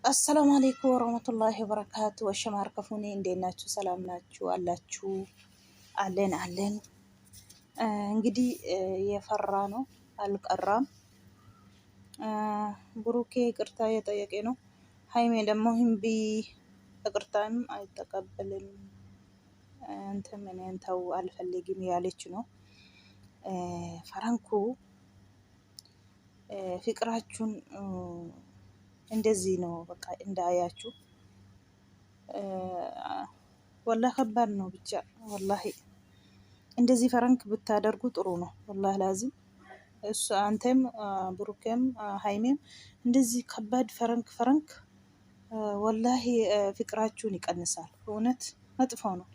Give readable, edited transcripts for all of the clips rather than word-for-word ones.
አሰላሙ አለይኩም ወረህመቱላሂ ወበረካቱ። ወሸማር ከፉኔ እንዴት ናችሁ? ሰላም ናችሁ አላችሁ? አለን አለን። እንግዲህ የፈራ ነው አልቀራም። ብሩኬ ይቅርታ እየጠየቀ ነው። ሀይሜ ደግሞ ህምቢ ይቅርታም አይተቀበልም እንትን ምን ተው አልፈልግም ያለች ነው። ፈረንኩ ፍቅራችሁን እንደዚህ ነው በቃ እንዳያችሁ። ወላሂ ከባድ ነው ብቻ ወላሂ እንደዚህ ፈረንክ ብታደርጉ ጥሩ ነው። ወላሂ ላዚም እሱ አንተም ብሩኬም ሀይሜም እንደዚህ ከባድ ፈረንክ ፈረንክ ወላሂ ፍቅራችሁን ይቀንሳል። እውነት መጥፎ ነው።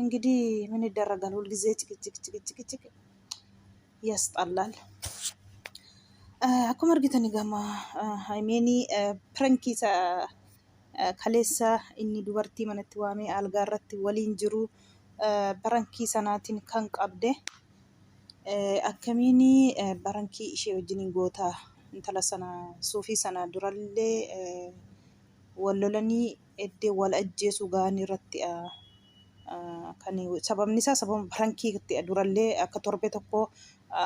እንግዲህ ምን ይደረጋል? ሁልጊዜ ጭቅጭቅ ጭቅጭቅ ያስጠላል። Akkuma argitan gama Haymeen pirankii kaleessa inni dubartii manatti waamee algaa irratti waliin jiru barankii sanaatiin kan qabde akkamiin barankii ishee wajjiniin goota intala sana suufii sana durallee wal lolanii eddee wal ajjeesuu ga'anii irratti kan sababni isaa sababa barankii durallee akka torbee tokko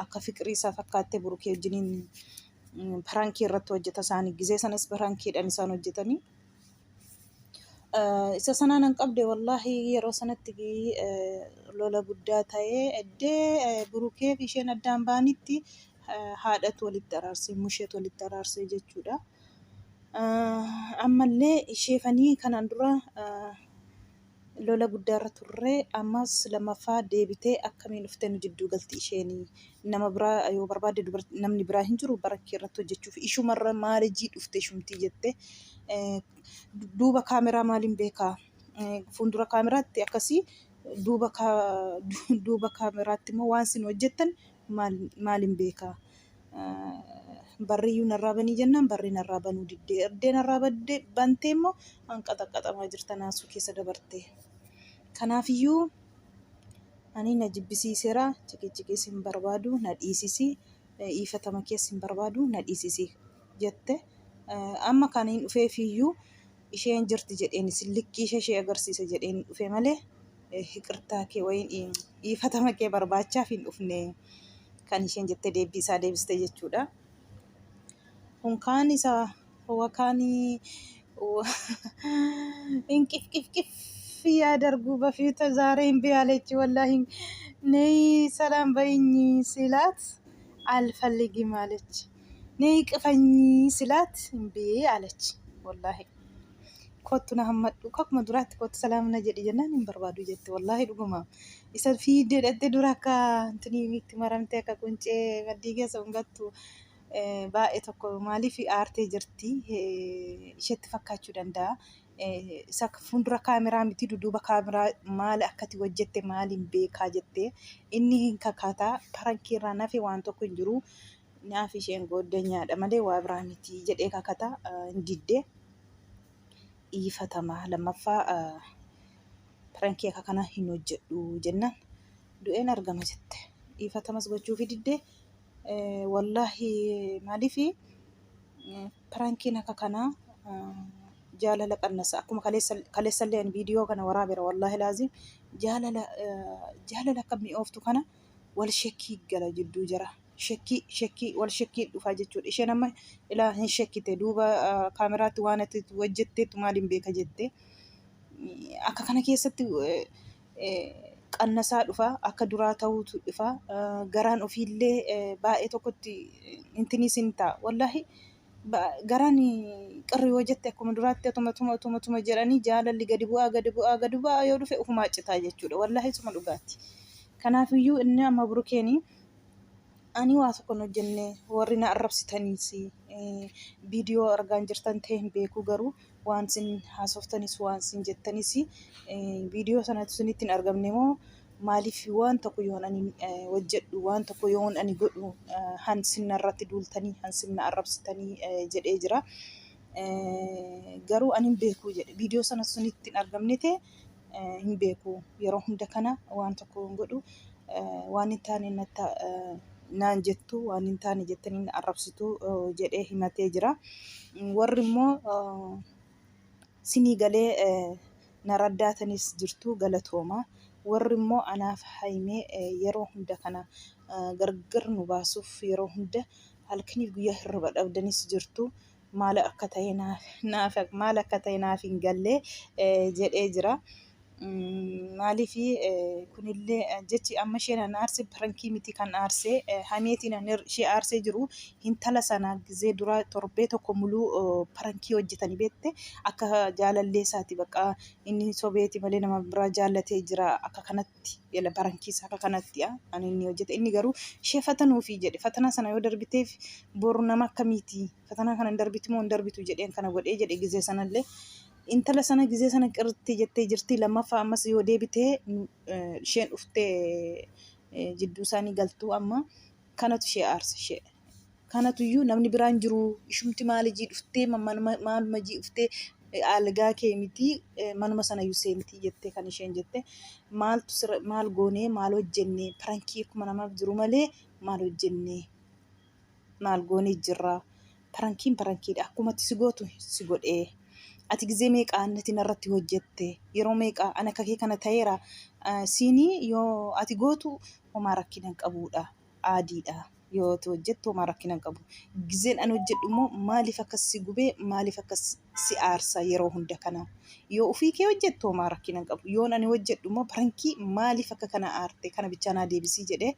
akka fiqirii isaa fakkaattee burukee wajjiniin parankii irratti hojjeta isaanii gizee sanas parankiidhaan isaan hojjetanii. Isa sanaan hin qabde wallaahi yeroo sanatti lola guddaa ta'ee eddee burukee fi isheen addaan ba'anitti haadhatu walitti araarsee musheetu walitti araarsee jechuudha. Ammallee isheefanii kanaan dura lola guddaa irra turre ammas lammaffaa deebitee akkamiin dhuftee nu jidduu galti isheen nama biraa yoo barbaadde namni biraa hin jiru barakkee irratti hojjechuuf ishumarra maalijii dhufte ishumtii jette duuba kaameraa maaliin beekaa fuuldura kaameraatti akkasii duuba kaameraatti immoo waan isin hojjettan maaliin beekaa barriyyuu narraa banii jennaan barri narraa banuu diddee erdee narraa bantee immoo hanqaxaqqaxamaa jirta naasuu keessa dabarte. Kanaafiyyuu ani na jibbisiiseera ciqiciqiis hin barbaadu na dhiisisi iifatama keessa hin barbaadu na dhiisisi jette. Amma kan hin dhufeefiyyuu isheen jirti jedheen likkii ishee ishee agarsiisa jedheen dhufe malee hiqirtaa kee wayiin iifatama kee barbaachaaf hin dhufne kan isheen jettee deebii isaa deebiste jechuudha. Kun isa wakaan እንቅፍቅፍቅፍ እያደርጉ በፊት ዛሬ እምቢ አለች። ወላሂ ነይ ሰላም በይኝ ሲላት አልፈልግም አለች። ነይ ቅፈኝ ሲላት እምቢ አለች። ወላሂ kottu na hammadhu akkuma duraatti kottu salaam na jedhi jennaan hin barbaadu jette wallaahi dhuguma isa fiiddee dhattee dura akka intinii itti maramtee akka quncee maddii keessa hungattu baay'ee tokko maaliif aartee jirti isheetti fakkaachuu danda'a. Isa fuuldura kaameraa miti dudduuba kaameraa maal akkati hojjette maaliin beekaa jette inni hin kakaataa parankii irraa nafe waan tokko hin jiru naaf isheen gooddanyaadha malee waa biraa miti jedhee kakataa hin diddee. Dhiifatama lammaffaa pirankii akka kana hin hojjedhu jennaan du'een argama jette. Dhiifatamas gochuufi diddee wallaahi maaliif pirankiin akka kanaa jaalala qannasa akkuma kaleessallee ani viidiyoo kana waraabeera wallaahi laazim jaalala jaalala akka mi'ooftu kana wal shakkii gala jidduu jira. Shakkii shakkii wal shakkii dhufaa jechuudha. Isheen amma ilaa hin shakkite duuba kaameraatti waan ati hojjetteetu maaliin beeka jette. Akka kana keessatti qannasaa dhufa akka duraa ta'uutu dhufa garaan ofiillee baay'ee tokkotti intinis hin ta'a. Wallaahi garaan qirri yoo jette akkuma duraatti atuma tuma tuma tuma jedhanii jaalalli gadi bu'aa gadi bu'aa gadi bu'aa yoo dhufe ofumaa citaa jechuudha. Wallaahi suma dhugaati. Kanaafiyyuu inni amma burukeenii ani waa tokko hin hojjenne warri na arrabsitaniis viidiyoo argaan jirtan ta'e hin beeku garuu waan isin haasoftanis waan isin jettanis viidiyoo sanatti isinitti hin argamne moo maaliif waan tokko yoon ani hojjedhu waan tokko yoon ani godhu hansin narratti duultanii hansin na arrabsitanii jedhee jira. Garuu ani hin beeku jedhe viidiyoo sana isinitti hin argamne ta'e hin beeku yeroo hunda kana waan tokko hin godhu waan hin taane natti naan jettu waan hin taane jettanii na arrabsitu jedhee himatee jira. Warri immoo sinii galee na raddaatanis jirtu galatooma. Warri immoo anaaf Hayimee yeroo hunda kana gargar nu baasuuf yeroo hunda halkaniif guyyaa hirriba dhabdanis jirtu. Maal akka ta'e naaf maal akka ta'e naaf hin galle jedhee jira. Maaliif kunillee jechi amma isheen an aarse pirankii miti kan aarse hameetiin an ishee aarsee jiru hintala sana gizee dura torbee tokko muluu pirankii hojjetanii beekte akka jaalallee isaati bakka inni sobeeti malee nama biraa jaallatee jira akka kanatti pirankii isaa akka kanatti an inni hojjete inni garuu ishee fatanuufi jedhe fatanaa sana yoo darbiteef boru nama akkamiiti fatanaa kana hin darbiti moo hin darbitu jedheen kana godhee jedhe gizee sanallee Intala sana gizee sana qirti jettee jirti. Lammaffaa ammas yoo deebite isheen dhuftee jidduu isaanii galtuu amma kanatu ishee aarsa ishee. Kanatuyyuu namni biraan jiru ishumti maalijii dhuftee maalumajii dhuftee algaa kee miti manuma sanayyuu seentii jettee kan isheen jette maaltu sirra maal goonee maal hojjennee pirankii akkuma namaaf jiru malee maal hojjennee. Maal goonee jirra? Parankiin parankiidha. Akkuma ati si gootu si godhee. Ati gizee meeqa annati narratti hojjette? Yeroo meeqa ani akka kee kana ta'eera? Siinii yoo ati gootu homaa rakkina hin qabuudha. Aadiidha. Yoo ati hojjettu homaa rakkina hin qabu. Gizeen ani hojjedhu immoo maaliif akkas si gubee maaliif akkas si aarsa yeroo hunda kana? Yoo ofii kee hojjettu homaa rakkina hin qabu. Yoon ani hojjedhu immoo parankii maaliif akka kana aarte kana bichaa naa deebisii jedhee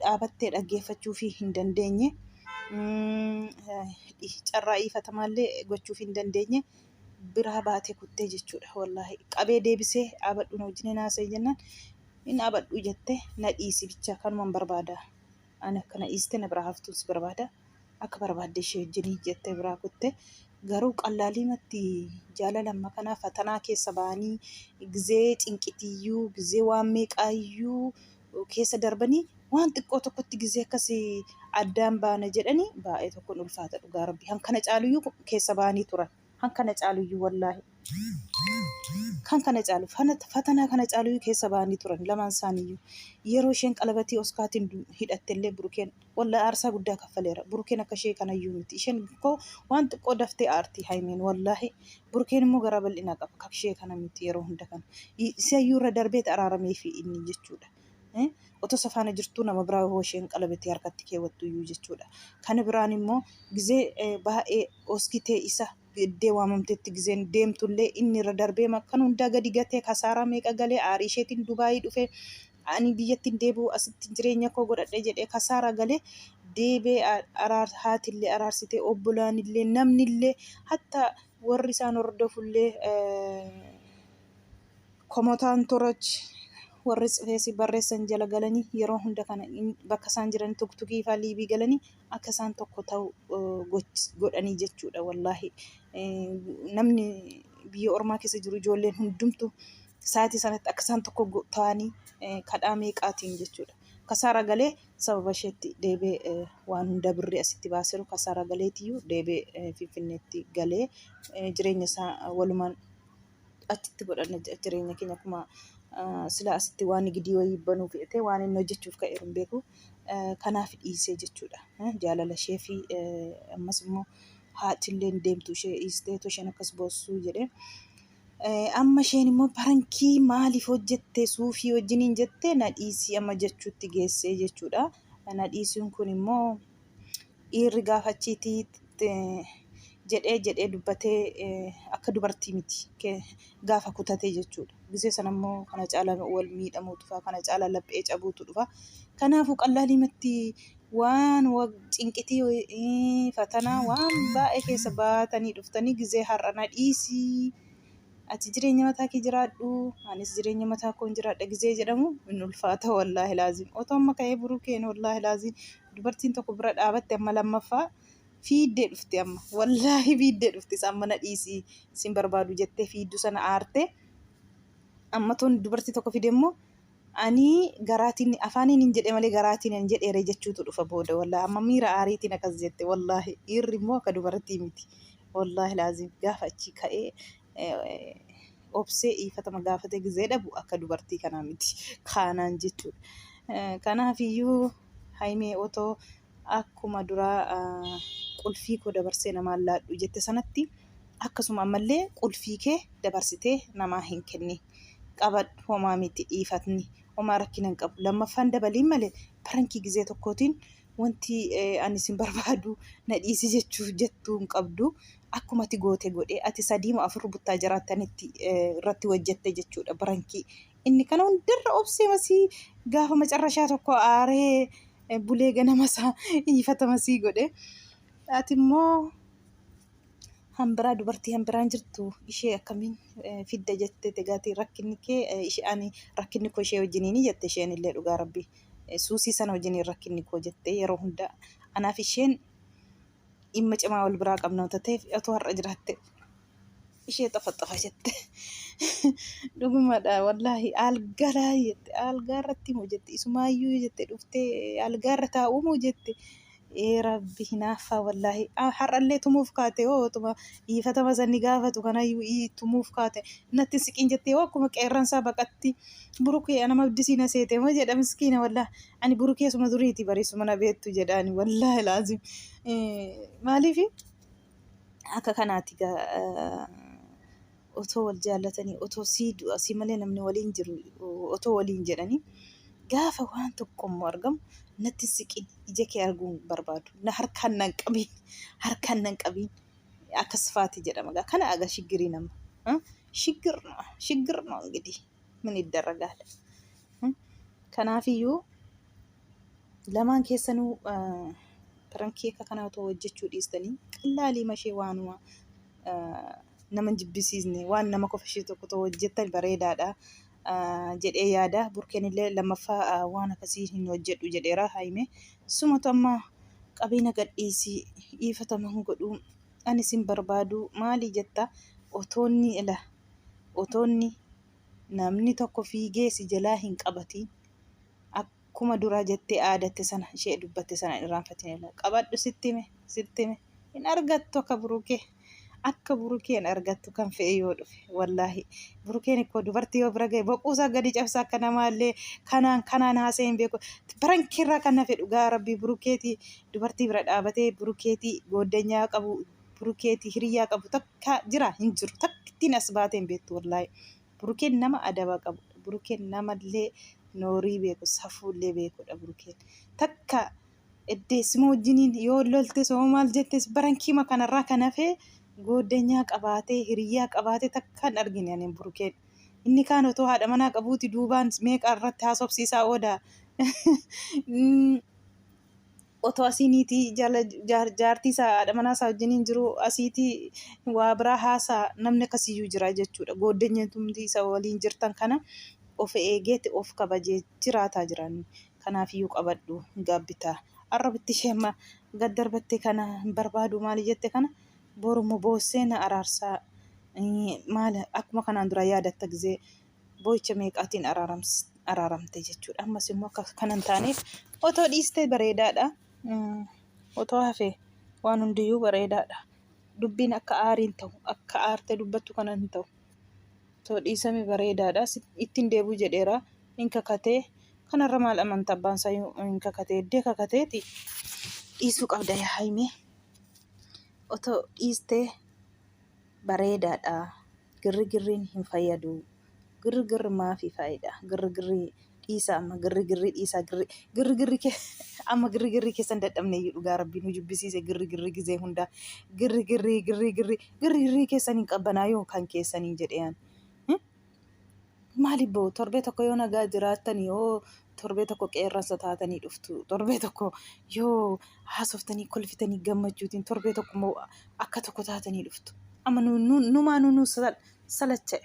dhaabattee dhaggeeffachuufii hin dandeenye. Carraa iifatamaallee gochuuf hin dandeenye. Biraa baatee kuttee jechuudha. Wallaahi qabee deebisee dhaabadhu na wajjin hin haasa'e jennaan hin dhaabadhu jette na dhiisi bicha kanuman barbaada. Ani akka na dhiiste na biraa haftuun si barbaada. Akka barbaadde ishee wajjin jettee biraa kutte. Garuu qallaaliimatti jaalala amma kanaa fatanaa keessa ba'anii gizee cinqitiyyuu gizee waan meeqaayyuu keessa darbanii waan xiqqoo tokkotti gizee akkas addaan baana jedhanii baay'ee tokkoon ulfaata dhugaa rabbi. Han kana caaluyyuu keessa ba'anii turan. Han kana caaluyyuu wallaahi. Kan kana caalu fatanaa kana caaluyyuu keessa ba'anii turan lamaan isaaniiyyuu. Yeroo isheen qalabatii oskaatiin hidhattellee burukeen wallaahi aarsaa guddaa kaffaleera. Burukeen akka ishee kanayyuu miti. Isheen koo waan xiqqoo daftee aarti haymeen wallaahi. Burukeen immoo garaa bal'ina qaba. Akka ishee kana miti yeroo hunda kana. Isayyuu irra darbeet araarameefi inni jechuudha. Otoo isa faana jirtuu nama biraa hoo isheen qalabatii harkatti keewwattuyyuu jechuudha. Kana biraan immoo gizee baay'ee oskitee isa iddee waamamtetti gizeen deemtullee inni irra darbee kan hundaa gadi gatee kasaaraa meeqa galee aarii isheetiin Dubaayii dhufe ani biyyatti hin deebi'u asitti jireenya koo godhadhe jedhee kasaaraa galee deebee araar haatillee araarsitee obbolaanillee namnillee hatta warri isaan hordofullee komotaan torach warri feesi barreessan jala galanii yeroo hunda kana bakka isaan jiran tuktukii faa liibii galanii akka isaan tokko ta'u godhanii jechuudha wallaahi. Namni biyya ormaa keessa jiru ijoolleen hundumtu sa'aatii sanatti akka isaan tokko ta'anii kadhaa meeqaatiin jechuudha. Kasaara galee sababa isheetti deebee waan hunda birrii asitti baaseeru kasaara galeetiyyuu deebee Finfinneetti galee jireenya isaa walumaan achitti godhanna jireenya keenya akkuma sila asitti waan gidii wayii banuu fe'ete waan inni hojjechuuf ka'eeru hin beeku. Kanaaf dhiisee jechuudha. Jaalala ishee fi ammas immoo haatillee hin deemtu ishee dhiisteetu isheen akkas boossuu jedhee. Amma isheen immoo parankii maaliif hojjette suufii wajjiniin jette na dhiisii amma jechuutti geessee jechuudha. Na dhiisuun kun immoo dhiirri gaafa achiitii jedhee jedhee dubbatee akka dubartii miti gaafa kutatee jechuudha. Gisee sana immoo kana caalaa wal miidhamuutu dhufa, kana caalaa laphee cabuutu dhufa. Kanaafuu qallaalimatti waan cinqitii fatanaa waan baay'ee keessa baatanii dhuftanii gisee har'a na dhiisii ati jireenya mataa kee jiraadhu anis jireenya mataa koon jiraadha gisee jedhamu hin ulfaata wallaahi laazim. Otoo amma ka'ee burukeen wallaahi laazim dubartiin tokko bira dhaabatte amma lammaffaa fiiddee dhufte amma wallaahi fiiddee dhufte isa amma na dhiisi sin barbaadu jettee fiiddu sana aarte amma toon dubartii tokko fide immoo ani garaatiin afaaniin hin jedhe malee garaatiin hin jedheere jechuutu dhufa booda wallaahi amma miira aariitiin akkas jette wallaahi dhiirri immoo akka dubartii miti wallaahi laazim gaafa achi ka'ee obsee dhiifatama gaafate gizee dhabu akka dubartii kanaa miti kaanaan jechuudha. Kanaafiyyuu Hayimee otoo akkuma duraa qulfii koo dabarsee namaan laadhu jette sanatti akkasuma ammallee qulfii kee dabarsitee namaa hin kenni. Qabadhu homaa miti dhiifatni homaa rakkina hin qabu. Lammaffaan dabaliin malee parankii gizee tokkootiin wanti ani sin barbaadu na dhiisi jechuuf jettuu hin qabdu. Akkuma ati goote godhe ati sadii moo afur buttaa jiraattanitti irratti hojjette jechuudha barankii. Inni kana hundarra obsee masii gaafa macarrashaa tokko aaree bulee ganama isaa hiifatama sii godhe. Ati immoo hambiraa dubartii hambiraan jirtu ishee akkamiin fidda jette egaati rakkinni kee ishee ani rakkinni koo ishee wajjiniini jette isheen illee dhugaa rabbi suusii sana wajjiniin rakkinni koo jette yeroo hunda anaaf isheen dhimma cimaa wal biraa qabna wanta ta'eef otoo har'a jiraatte ishee xafaxafa jette. Dhugumadha wallaahi algalaa jette algaa irratti moo jette isumaayyuu jette dhuftee algaa irra taa'uu moo jette. Ee rabbi hinaaffaa wallaahi har'allee tumuuf kaate hoo otuma dhiifatama sanni gaafatu kanayyuu tumuuf kaate natti hin siqiin jettee hoo akkuma qeerransaa baqatti burukee ana mabdisii na seete moo jedha miskiina wallaahi ani burukee suma duriiti bareessuma na beettu jedhaani wallaahi laazim maaliif akka kanaati gaa otoo wal jaallatanii otoo sii du'a sii malee namni waliin jiru otoo waliin jedhanii gaafa waan tokko immoo argamu natti hin siqin ija kee arguu hin barbaadu na harkaan nan qabiin harkaan nan qabiin akkas faati jedhama gaa kana aga shiggirii nama shiggir no shiggir no ingidii min iddarragaal kanaafiyyuu lamaan keessanuu pirankii akka kanaa otoo hojjechuu dhiistanii qallaalii mashee waanuma nama hin jibbisiisne waan nama kofashiisu tokko otoo hojjettan bareedaadha jedhee yaada. Burkeen illee lammaffaa waan akkasii hin hojjedhu jedheera Hayime. Sumatu amma qabeenya gadhiisii dhiifatama hin godhuu ani sin barbaadu maalii jetta otoonni ila otoonni namni tokko fiigee si jalaa hin qabatiin Akkuma dura jettee aadatte sana ishee dubbatte sana hin irraanfatin ila. Qabadhu sitti hime sitti hime hin argattu akka burukee akka burukee hin argattu kan fe'e yoo dhufe wallaahi burukeen ikkoo dubartii yoo bira ga'e boquusaa gadi cabsa akka namaallee kanaan kanaan haasa'ee hin beeku barankiirraa kan hafe dhugaa rabbii burukeetii dubartii bira dhaabatee burukeetii gooddanyaa qabu burukeetii hiriyyaa qabu takka jira hin jiru takkittiin as baatee hin beektu wallaahi Burukeen nama adaba qabudha. Burukeen namallee noorii beeku safuullee beekudha burukeen. Takka eddeessuma wajjiniin yoo loltes hoo maal jettes barankiima kanarraa kan hafe gooddanyaa qabaatee hiriyyaa qabaatee takka hin argine ani burukeen. Inni kaan otoo haadha manaa qabuuti duubaan meeqa irratti haasofsiisaa oola. Otoo asii niitii jala jaartii isaa haadha manaa isaa wajjiniin jiru asiitii waa biraa haasaa namni akkasiyyuu jira jechuudha. Gooddanyatumti isa waliin jirtan kana of eegeeti of kabajee jiraataa jiran. Kanaafiyyuu qabadhu hin gaabbitaa. Arrabitti ishee amma gad darbatte kana hin barbaadu maali jette kana borummoo boossee na araarsaa maal akkuma kanaan dura yaadatta gizee boo'icha meeqaatiin araaramte jechuudha. Ammas immoo akka kana hin taaneef otoo dhiistee bareedaadha. Otoo hafe waan hundiyyuu bareedaadha. Dubbiin akka aariin ta'u akka aartee dubbattu kana hin ta'u. Otoo dhiisame bareedaadha. Ittiin deebi'u jedheera. Hin kakatee. Kanarra maal amanta abbaan isaa hin kakatee. Eddee kakateeti dhiisuu qabda yaa Hayimee. Otoo dhiistee bareedaadha. Girrigirriin hin fayyadu. Girrigirri maafi faayida? Girrigirri dhiisaa amma girrigirri dhiisaa girri girrigirri kee amma girrigirri keessan dadhabne iyyuu dhugaa rabbii nu jibbisiise girrigirri gizee hundaa girrigirri girrigirri girrigirri keessan hin qabbanaayoo kan keessanii jedhee an. Maali boo torbee tokko yoo nagaa jiraattan yoo torbee tokko qeerransa taatanii dhuftu torbee tokko yoo haasoftanii kolfitanii gammachuutiin torbee tokko immoo akka tokko taatanii dhuftu amma numaa nu nu salacha'e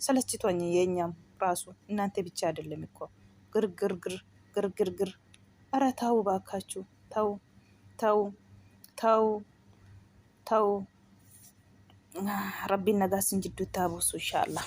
salachitoኝ የኛም ራሱ እናንተ ብቻ አይደለም እኮ ግርግርግር ግርግርግር ኧረ ተው ባካችሁ ተው ተው ተው ተው rabbiin nagaa sin jidduutti haa buusu inshaallah.